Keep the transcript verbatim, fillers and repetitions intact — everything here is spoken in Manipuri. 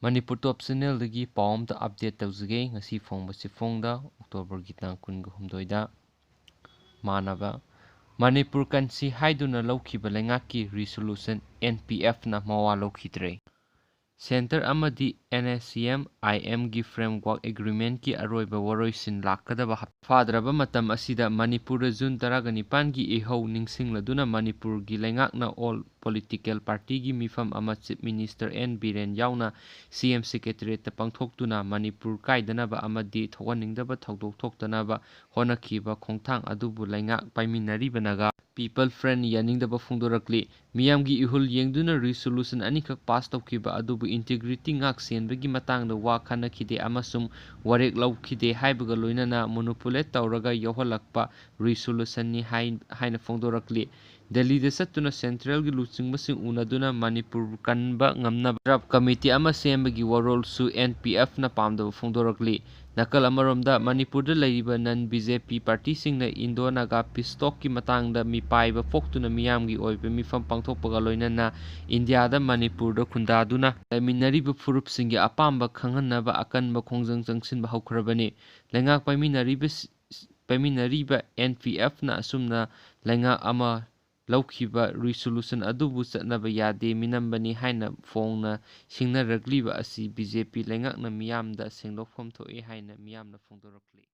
ꯃꯅꯤꯄꯨꯔ ꯇꯣꯞ ꯆꯦꯅꯦꯜꯗꯒꯤ ꯄꯥꯎ ꯑꯝꯇ ꯑꯞꯗꯦꯠ ꯇꯧꯖꯒꯦ꯫ ꯉꯁꯤ ꯐꯣꯡꯕ ꯆꯦꯐꯣꯡꯗ, ꯑꯣꯛꯇꯣꯕꯔꯒꯤ ꯇꯥꯡ ꯀꯨꯟꯒ ꯍꯨꯝꯗꯣꯏꯗ ꯃꯥꯟꯅꯕ ꯃꯅꯤꯄꯨꯔ ꯀꯟꯁꯤ ꯍꯥꯏꯗꯨꯅ ꯂꯧꯈꯤꯕ ꯂꯩꯉꯥꯛꯀꯤ ꯔꯤꯁꯣꯂꯨꯁꯟ ꯑꯦꯟ ꯄꯤ ꯑꯦꯐꯅ ꯃꯋꯥ ꯂꯧꯈꯤꯗ꯭ꯔꯦ꯫ ꯁꯦꯟꯇꯔ ꯑꯃꯗꯤ ꯑꯦꯟ ꯑꯦꯁ ꯁꯤ ꯑꯦꯝ ꯑꯥꯏ ꯑꯦꯝꯒꯤ ꯐ꯭ꯔꯦꯝꯋꯥꯔꯛ ꯑꯦꯒ꯭ꯔꯤꯃꯦꯟꯠꯀꯤ ꯑꯔꯣꯏꯕ ꯋꯥꯔꯣꯏꯁꯤꯟ ꯂꯥꯛꯀꯗꯕ ꯍꯞ-, ꯐꯥꯗ꯭ꯔꯕ ꯃꯇꯝ ꯑꯁꯤꯗ ꯃꯅꯤꯄꯨꯔꯗ ꯖꯨꯟ ꯇꯔꯥꯒ ꯅꯤꯄꯥꯟꯒꯤ ꯏꯍꯧ ꯅꯤꯡꯁꯤꯡꯂꯗꯨꯅ ꯃꯅꯤꯄꯨꯔꯒꯤ ꯂꯩꯉꯥꯛꯅ ꯑꯣꯜ ꯄꯣꯂꯤꯇꯤꯀꯦꯜ ꯄꯥꯔꯇꯤꯒꯤ ꯃꯤꯐꯝ ꯑꯃ ꯆꯤꯐ ꯃꯤꯅꯤꯁꯇꯔ ꯑꯦꯟ ꯕꯤꯔꯦꯟ ꯌꯥꯎꯅ ꯁꯤ ꯑꯦꯝ ꯁꯦꯀ꯭ꯔꯦꯇꯔꯤꯌꯦꯠꯇ ꯄꯥꯡꯊꯣꯛꯇꯨꯅ ꯃꯅꯤꯄꯨꯔ ꯀꯥꯏꯗꯅꯕ ꯑꯃꯗꯤ ꯊꯣꯛꯍꯟꯅꯤꯡꯗꯕ ꯊꯧꯗꯣꯛ ꯊꯣꯛꯇꯅꯕ ꯍꯣꯠꯅꯈꯤꯕ ꯈꯣꯡꯊꯥꯡ ꯑꯗꯨꯕꯨ ꯂꯩꯉꯥꯛ ꯄꯥꯏꯃꯤꯟꯅꯔꯤꯕ ꯅꯥꯒꯥ ꯄꯤꯄꯜ ꯐ꯭ꯔꯟ ꯌꯥꯅꯤꯡꯗꯕ ꯐꯣꯡꯗꯣꯔꯛꯂꯤ꯫ ꯃꯤꯌꯥꯝꯒꯤ ꯏꯍꯨꯜ ꯌꯦꯡꯗꯨꯅ ꯔꯤꯁꯣꯂꯨꯁꯟ ꯑꯅꯤꯈꯛ ꯄꯥꯁ ꯇꯧꯈꯤꯕ ꯑꯗꯨꯕꯨ ꯏꯟꯇꯤꯒ꯭ꯔꯤꯇꯤ ꯉꯥꯛ ꯁꯦꯟꯕꯒꯤ ꯃꯇꯥꯡꯗ ꯋꯥ ꯈꯟꯅꯈꯤꯗꯦ ꯑꯃꯁꯨꯡ ꯋꯥꯔꯦꯞ ꯂꯧꯈꯤꯗꯦ ꯍꯥꯏꯕꯒ ꯂꯣꯏꯅꯅ ꯃꯣꯅꯨꯄꯨꯂꯦꯠ ꯇꯧꯔꯒ ꯌꯥꯎꯍꯜꯂꯛꯄ ꯔꯤꯁꯣꯂꯨꯁꯟꯅꯤ ꯍꯥꯏ-, ꯍꯥꯏꯅ ꯐꯣꯡꯗꯣꯔꯛꯂꯤ꯫ ꯗꯦꯜꯂꯤꯗ ꯆꯠꯇꯨꯅ ꯁꯦꯟꯇ꯭ꯔꯦꯜꯒꯤ ꯂꯨꯆꯤꯡꯕꯁꯤꯡ ꯎꯅꯗꯨꯅ ꯃꯅꯤꯄꯨꯔ ꯀꯟꯕ ꯉꯝꯅꯕ ꯗ꯭ꯔꯥꯐ ꯀꯃꯤꯇꯤ ꯑꯃ ꯁꯦꯝꯕꯒꯤ ꯋꯥꯔꯣꯜꯁꯨ ꯑꯦꯟ ꯄꯤ ꯑꯦꯐꯅ ꯄꯥꯝꯗꯕ ꯐꯣꯡꯗꯣꯔꯛꯂꯤ꯫ ꯅꯥꯀꯜ ꯑꯃꯔꯣꯝꯗ, ꯃꯅꯤꯄꯨꯔꯗ ꯂꯩꯔꯤꯕ ꯅꯟ ꯕꯤ ꯖꯦ ꯄꯤ ꯄꯥꯔꯇꯤꯁꯤꯡꯅ ꯏꯟꯗꯣ ꯅꯥꯒꯥ ꯄꯤꯁ ꯇꯣꯛꯀꯤ ꯃꯇꯥꯡꯗ ꯃꯤꯄꯥꯏꯕ ꯄꯣꯛꯇꯨꯅ ꯃꯤꯌꯥꯝꯒꯤ ꯑꯣꯏꯕ ꯃꯤꯐꯝ ꯄꯥꯡꯊꯣꯛꯄꯒ ꯂꯣꯏꯅꯅ ꯏꯟꯗꯤꯌꯥꯗ ꯃꯅꯤꯄꯨꯔꯗ ꯈꯨꯟꯗꯥꯗꯨꯅ ꯂꯩꯃꯤꯟꯅꯔꯤꯕ ꯐꯨꯔꯨꯞꯁꯤꯡꯒꯤ ꯑꯄꯥꯝꯕ ꯈꯪꯍꯟꯅꯕ ꯑꯀꯟꯕ ꯈꯣꯡꯖꯪ ꯆꯪꯁꯤꯟꯕ ꯍꯧꯈ꯭ꯔꯕꯅꯤ꯫ ꯂꯩꯉꯥꯛ ꯄꯥꯏꯃꯤꯟꯅꯔꯤꯕ, ꯄꯥꯏꯃꯤꯟꯅꯔꯤꯕ ꯑꯦꯟ ꯄꯤ ꯑꯦꯐꯅ ꯑꯁꯨꯝꯅ ꯂꯩꯉꯥꯛ ꯑꯃ ꯂꯧꯈꯤꯕ ꯔꯤꯁꯣꯂꯨꯁꯟ ꯑꯗꯨꯕꯨ ꯆꯠꯅꯕ ꯌꯥꯗꯦ, ꯃꯤꯅꯝꯕꯅꯤ ꯍꯥꯏꯅ ꯐꯣꯡꯅ ꯁꯤꯡꯅꯔꯛꯂꯤꯕ ꯑꯁꯤ ꯕꯤ ꯖꯦ ꯄꯤ ꯂꯩꯉꯥꯛꯅ ꯃꯤꯌꯥꯝꯗ ꯁꯦꯡꯗꯣꯛꯐꯝ ꯊꯣꯛꯏ ꯍꯥꯏꯅ ꯃꯤꯌꯥꯝꯅ ꯐꯣꯡꯗꯣꯔꯛꯂꯤ꯫